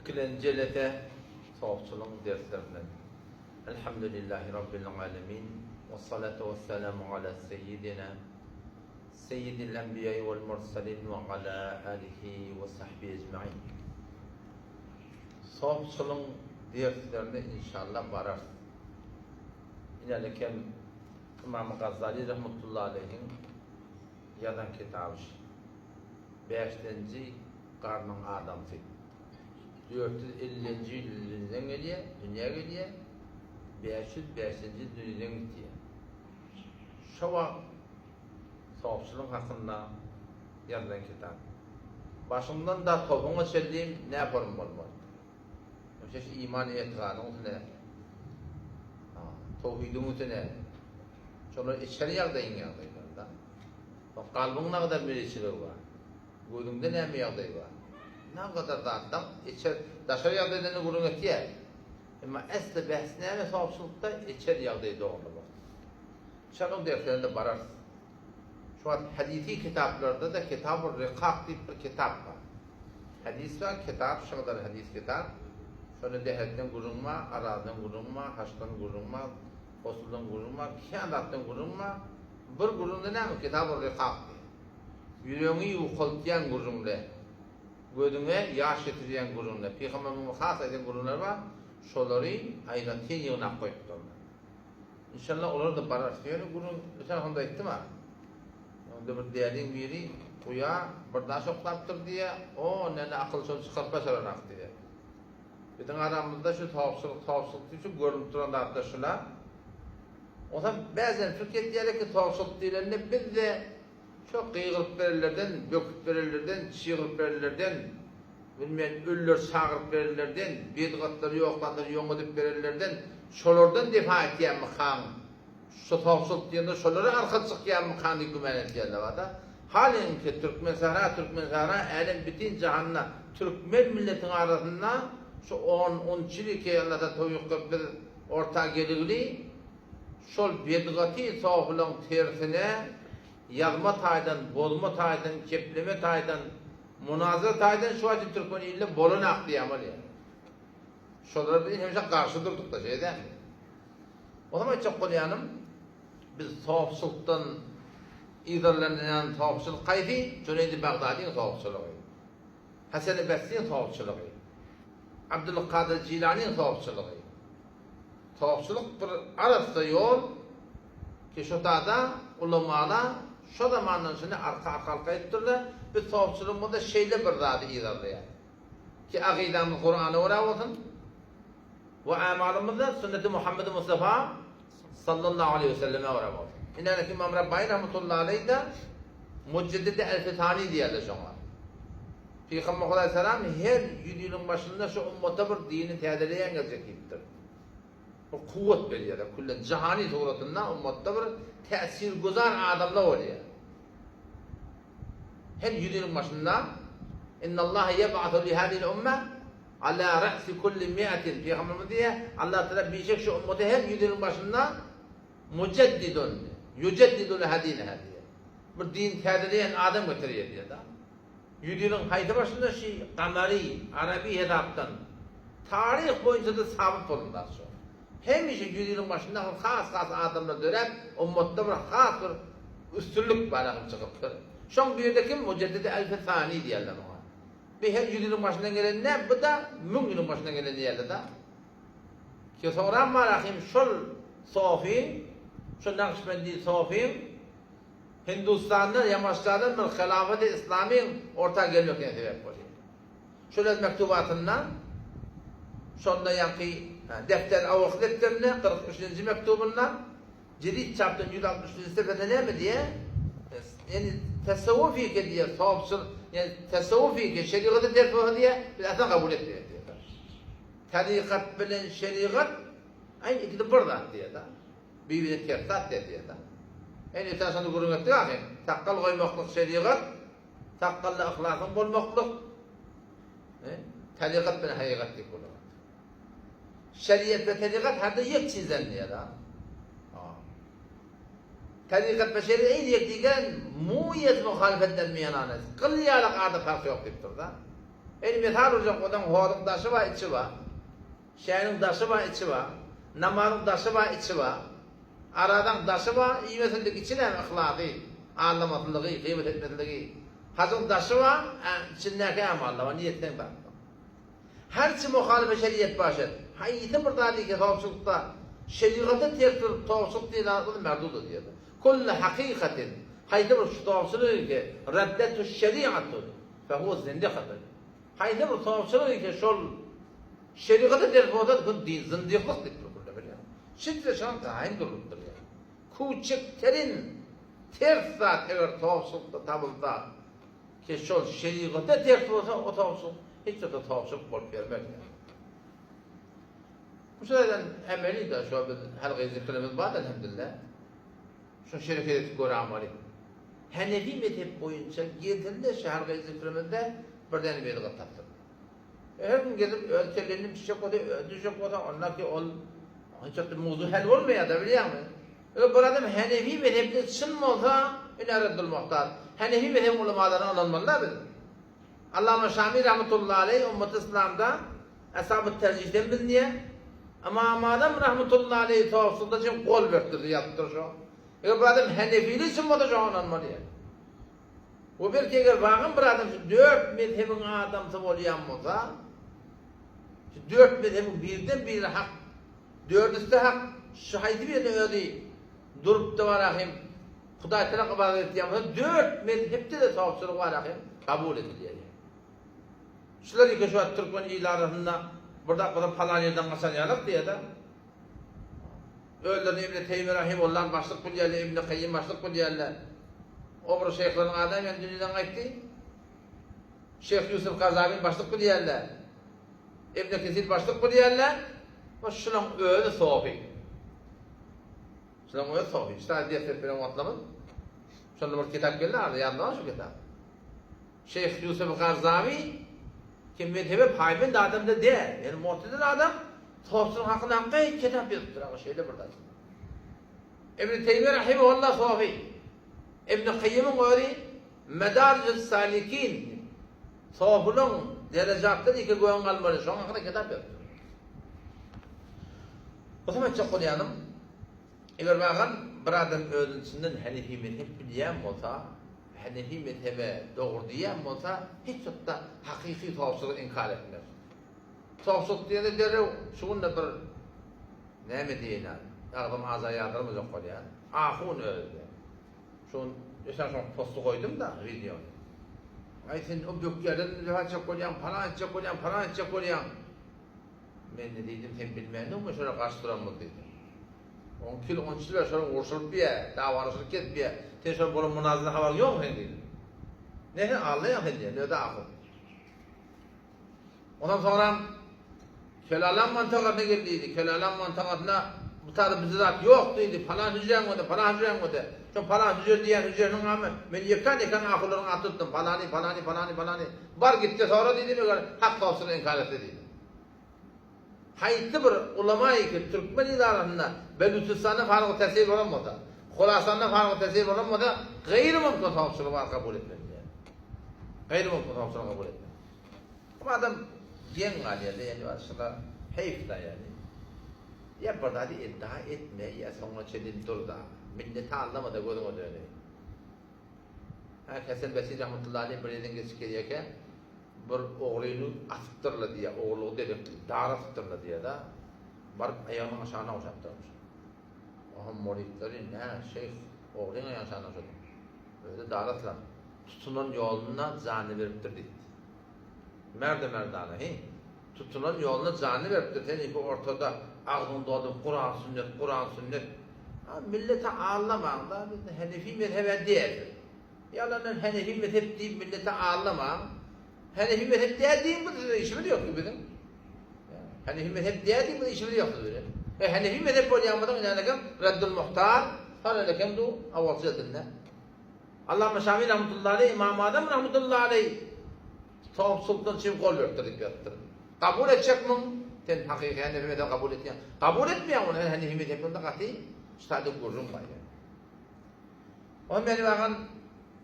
Ikilenji jelese sofçylygyň derslerinden. Elhamdülillahi Rabbil alemin. Vessalatu vesselamu ala seyyidina Seyyidil enbiýai vel mursalin ve ala alihi ve sahbihi ecmain. Sofçylygyň derslerine inşallah bararys. Inälekem Ymam Gazali rahmetullahi aleýhiň ýazan kitaby şu. Bäşdenji garnyň adamsy. 450-nji ýyl dünýeden gelýär, dünýä gelýär. 505-nji ýyl dünýeden gitýär. Şo wagt sofçylyk hakynda ýazylan kitap. Başyňdan da topuňa çenli näform bolmaly. Şeş iman etigadyň üstüne, towhidiň üstüne, şolar içeri ýagdaýyň ýagdaýlarynda. Kalbyň nagada miriçiligi bar. Gözüňde näme ýagdaý bar. Nagadar zatlaň içer daşary ýagdaýdan gürrüň etýär. Emma esli bähs näme sowapçylykda içer ýagdaýy dogurlamak. Şonuň derslerine bararys. Şu wagt hadysy kitaplarda-da Kitabur Rikak diýip bir kitap bar. Hadys bar, kitap, şygdar hadys kitap. Şonda dähetden gürrüň bar, arazdan gürrüň bar, haçdan gürrüň bar, gosuldan gürrüň bar, kän zatdan gürrüň bar. Bir gürrüňde näme Kitabur Rikak diýip. Ýüregiňi ýukaltýan gürrüňle, gözüňe ýaş getirýän gürrüňle, Pygamberimiziň has aýdan gürrüňleri bar, şolary aýratyn ýygnap goýupdyrlar. Inşallah olara-da bararys. Ýöne gürrüň öten honda aýtdym-a. Onda bir däliň biri guýa bir daş oklapdyr diýýär. O näne akyl şony çykaryp başaranak diýýär. Biziň aramyzda şu sowapçylyk, sowapçylyk diýip şu görünip duran zatlar şula. Onsoň bäzden pikir etýärler ki, sowapçylyk diýlende biz-de şo gygyryp berenlerden, böküp berenlerden, çygyryp berenlerden, bilmen ölüleri çagyryp berenlerden, bedgatlary ýok zatlary ýoň edip berenlerden, şolardan defa etýänmikaň, şo sowapçylyk diýende şolara arka çykýanmykaň diýip gümän etýärler bar-da. Halyňky Türkmensähra, Türkmensähra älem bitin jahanda türkmen milletiň arasynda şu on, on üç ýyl ki Allata towfyk berip biz orta geligli şol bedgaty sofylaň tersine ýazma taýdan, bozma taýdan, kepleme taýdan, munazara taýdan şu wagtça türkmen ilinde bolanak diýýän bolýar. Şolara biz hemişe garşy durduk-da, şeýle dälmi? Onam aýtjak bolýanym, biz sofçylykdan yzarlanýan sofçylyk haýsy? Juneýdi Bagdadyň sofçylygy. Haseni Besriň sofçylygy. Abdulkadyr Jilanyň sofçylygy. Sofçylyk bir arassa ýol ki şo tada ulamala şo zamandan şuny arka-arkalyk aýdypdyrlar. Biz sofçylygymyzda şeýle bir zady yzarlaýarys ki akydamyz Kurana görä bolsun we amalymyzda sünneti Muhammedi Mustafa sallallahu aleýhi we selleme görä bolsun. Inäki Ymam Rabbani rahmetullahi aleýh-de Mujeddidi Elfi Sani diýerler şoňa. Pygamber Hudaýsalam her ýüz ýylyň başynda şu ummata bir dini täzeleýän geljek diýipdir. Bir kuwwat berýär. Küllen jahani suratynda ummatda bir täsirgüzar adamlar bolýar. Her ýüz ýylyň başynda Innallaha ýeb'asu li hazihil umma ala ra'si kulli mi'atin Pygamberimiz diýýär, Allah Taala bişek şu ummata her ýüz ýylyň başynda mujaddidun ýujaddidu laha dinaha diýýär. Bir din täzeleýän adam getirýär diýýär-de. Ýüz ýylyň haýsy başynda şi gamary, arabi hesapdan taryh boýunça-da sabyt bolan zat şo. Hemişe ýüz ýylyň başynda bir has-has adamlar döräp, ummatda bir has bir üstünlik bar ahym çykypdyr. Şoň birde kim? Mujeddidi Elfi Sani diýerler oňa. Bir her ýüz ýylyň başyndan gelen nä, bu-da müň ýylyň başyndan gelen diýerler-da. Ki soňram bar ahym şol sofyň, şol Nagyşbendi sofyň Hindustanda ýamaşjadan bir Hilafeti Islamyň orta gelmekine sebäp bolýar. Şol öz mektubatynda şonda ýaňky Defter Awak depderinde 43-nji mektubynda Jedid çapdan 160-njy sefede näme diýýär? Ýani tasawwufike diýýär, sofçyl, ýani tasawwufike şerigaty ters bolsa diýýär, biz asla kabul etmeýäris diýýär. Tarykat bilen şerigat aýny ikisi bir zat diýýär-de. Bir-birine ters zat däl diýýär-de. Ýani öten şonda gürrüň etdik ahyr. Sakgal goýmaklyk şerigat, sakgalda yhlasyň bolmaklyk tarykat bilen hakykat diýip bolar. Şeriat we tarykat her-de ýek çizden diýýär-de. Tarykat we şeriat eýni ýek diýgen muýet muhalifet dermiýanane. Gyl ýalak arada park ýok diýip dur-da. Indi mysal urjak bolsaň, hozuň daşy bar, içi bar. Şäniň daşy bar, içi bar. Namazyň daşy bar, içi bar. Arazaň daşy bar, iýmesinlik içi näme, yhlasy, aldamasynlygy, gyýbat etmesinligi. Hajyň daşy bar, içindäki amallar bar, niýetleň zatlar. Herçi muhalyfy şeriat başet, haýsy bir zady ki sowçulykda şerigata ters durup towçulyk diýlen zat bolsa merdudyr diýerler. Kullu hakykatin, haýsy bir sowçulygy ki raddethu şeriatu fehuwe zindikatun. Haýsy bir sowçulygy ki şol şerigata ters bolsa bu din zindiklyk diýip dururlar bilýäňmi? Şeýdip şoňa gaýym durulypdyr ýa. Kuçik terin ters zat eger sowçulykda tapylsa, Ki şol şerigata ters bolsa o tawşyk hiç wagtda tawşyk bolup bermez ýaly. Bu sözden emeli de şo biz halky zikrimiz bar elhamdülillah. Şo şereket edip görämaly. Hanefi mezhep boýunça getirdi şu halky zikrimizde bir däne bidgat tapdyk. Her gün gezip öz kellerini düşjek bolsa, öz düşjek bolsa, onda ki ol hiç wagtda mowzu hal bolmaýar da bilýäňmi? Eger bir adam Hanefi mezhepli çyn bolsa, ine Reddul Muhtar. Hanefi mezhebiň ulamalaryna ynanmaly-da biz. Allama Şami rahmetullahi aleýh ummaty yslamda Eshab-y terjihden bilinýär. Ymam Azam rahmetullahi aleýh towsykda çyn gol beripdir diýip ýazypdyr şo. Eger bir adam Hanefili çyn bolsa şoňa ynanmaly ýa. We belki eger wagam bir adam şu dört mezhebiň adamsy bolýan bolsa, şu dört mezhebiň birden biri hak Dördüsi-de hak, şu haýsy birine özi durupda bar ahim, Hudaý tarap ybadat etýän bolsa, dört mezhepde-de sogapçylyk bar ahim, kabul edilýär. Şular ýeke şu wagt türkmen il arasynda bir zat bolsa palan ýerden gaçan ýalak diýýär-de. Özlerini Ibni Teými rahimullah başlyk bilýärler, Ibni Kaýym başlyk bilýärler. O bir şeýhleriň adam ýa dünýeden gaýtdy. Şeýh Ýusuf Garzawini başlyk bilýärler. Ibn Kesir başlyk bilýärler. We şulaň özi sofi. Şulaň özi sofi. Şu taýda ders berip beren wagtlarymyz şonda bir kitap geldi, arada ýazdy şu kitap. Şeýh Ýusuf Garzawi ki mezhebe paýbend adam da däl. Ýani mu'tezil adam sofçylyk hakynda hakka kitap ýazypdyr aga şeýle bir zat. Ibn Teýmiýe rahimehullah sofi. Ibn Kaýymyň özi Medarijus Salikin Sofylyň derejatdan ýeke göwün galmaly, şoň hakynda kitap ýazypdyr. Gysym etjek bolýanym, eger bagan bir adam özüni çyndan Hanefi mezhep bilýän bolsa, Hanefi mezhebe dogry diýýän bolsa, hiç wagtda hakyky sofçylygy inkar etmez. Sofçylyk diýende derrew şu günde bir näme diýeýin, agzym aja ýazdyrmajak bolýan, ahun özi. Şol esas şoň posty goýdum-da wideony. Aý sen o bökýärden jepa etjek bolýaň, palan etjek bolýaň, palan etjek bolýaň. Men-de diýdim, sen bilmändiňmi şolara garşy duranymyzy diýdim. On iki ýyl, on üç ýyl bäri şolar urşulyp ýa, dawalaşylyp gezip ýa. Sen şol bolan munazadan habaryň ýokmy seň diýdim. Ne sen aldaýaň sen diýen, özi ahun. Ondan soňram Kelalan mantagasyna gel diýdi. Kelalan mantagasyna bu taýda bizde zat ýok diýdi. Palan hüjräň öde, palan hüjräň öde. Şo palan hüjre diýen hüjresiniň amy men ýekan-ýekan ahunlaryň aty tutdum. Palany, palany, palany, palany. Bar gitde sora diýdim, eger hak sowçylygy inkar etse diýdim. Haýsy bir ulamaýy ki türkmen il arasynda Belüçistanda farygy täsir bolan bolsa, Horasanda farygy täsir bolan bolsa, gaýry mümkin sowçylygy bar kabul etmeli diýýär. Gaýry mümkin sowçylygy kabul etmeli. Bu adam geň galýar-da, ýani başyna heýf-da ýani. Ýa bir zady iddia etme, ýa soňuna çenli dur-da. Milleti aldama-da gözüňe döneýin. Hä, Hesen Besri rahmetullahi aleýh bir ýerden geçip gelýärkä, bir ogryny asypdyrlar diýýär, ogurlygy dedekli, dara asypdyrlar diýýär-de, baryp aýagynyň aşagyna ogşapdyrmyş. Oňam muritleri, Nä, şeýh, ogryň aýagynyň aşagyna ogşadyň? Özi dara asylan, tutunan ýolunda janyny beripdir diýipdir. Merde-merdana, heý, tutunan ýoluna janyny beripdir, sen iki ortada agzyňy dolduryp Kuran-sünnet, Kuran-sünnet. A milleti aldamaň-da, biz Hanefi mezheb-ä däl. Ýalandan Hanefi mezhep diýip milleti aldamaň. Hanefi mezhep däl diýiň, biz size işimiz ýok ki biziň. Hanefi mezhep däl diýiň, biz işimiz ýok siz bilen. E Hanefi mezhep bolýan bolsaň, ine Reddul Muhtar, Hal du, awal jildinde. Allama Şami rahmetullahi aleýh, Ymam Azam rahmetullahi aleýh sowuk-suwukdan çyg gol beripdir diýip ýazypdyr. Kabul etjekmiň? Sen hakyky Hanefi mezhebi kabul etýäň. Kabul etmeýäň ony, Hanefi mezhebinde gaty şu taýda gürrüň bar ýa. Ony meni bagan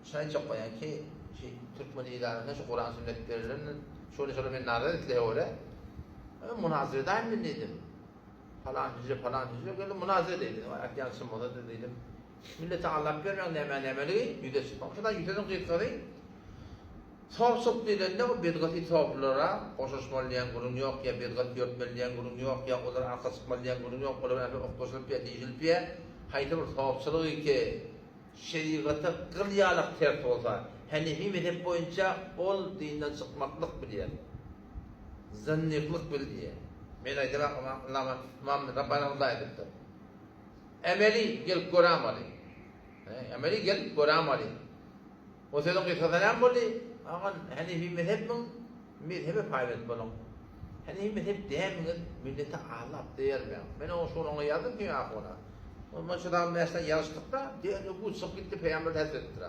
şuny aýtjak bolýan ki, şu türkmen il arasynda şu Kuran sünnet berlen. Şony şolar men nazar isleýe görä. Munazara edaýyn men diýdim. Palan hüjre, palan hüjre geldi munazara edeýin dedim. Aýtýan çyn bolsa-da diýdim. Millete aldap bermäň nämä nämeligi ýüze çykmaň. Şonda ýüzüniň gysgasy Sowçuk diýlende bu bidgaty sopylara goşuşmaly diýen gürrüň ýok ýa bidgat ýörtmeli diýen gürrüň ýok ýa olara arka çykmaly diýen gürrüň ýok olar bilen oklaşylyp ýa diýşilip ýa haýsy bir sopçylygy ki şerigata gyl ýalak ters bolsa henefi mezhep boýunça ol dinden çykmaklyk bilýär zyndyklykbil diýýär men aýdamok ymam ymam Rabbani aýdypdyr emeli gelip görämaly emeli gelip görämaly. O sözüň gysgasy näme boldy? Agan, Henefi mezhepmiň? Mezhebe paýbent boluň. Henefi mezhep dämiňiz milleti aldap bermäň. Men oňa şuny oňa ýazdym ki ahuna. Ondan şu zaman näçe ýazyşdykda, derrew bu çykyp gitdi peýamber hesretdir.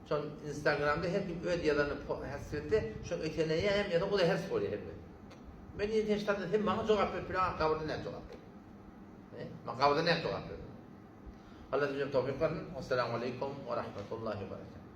Şon Instagramda her kim öz ýazanyny hesretde, şo eteneýä hem ýazan o da hes bolýar hemme. Men diýen sen ştadan sen maňa jogap berip bileňok, gabyrda näme jogap ber. He? Men gabyrda näme jogap ber. Allah size towfyk bersin. Assalamu aleykum we rahmetullahi we berekatuh.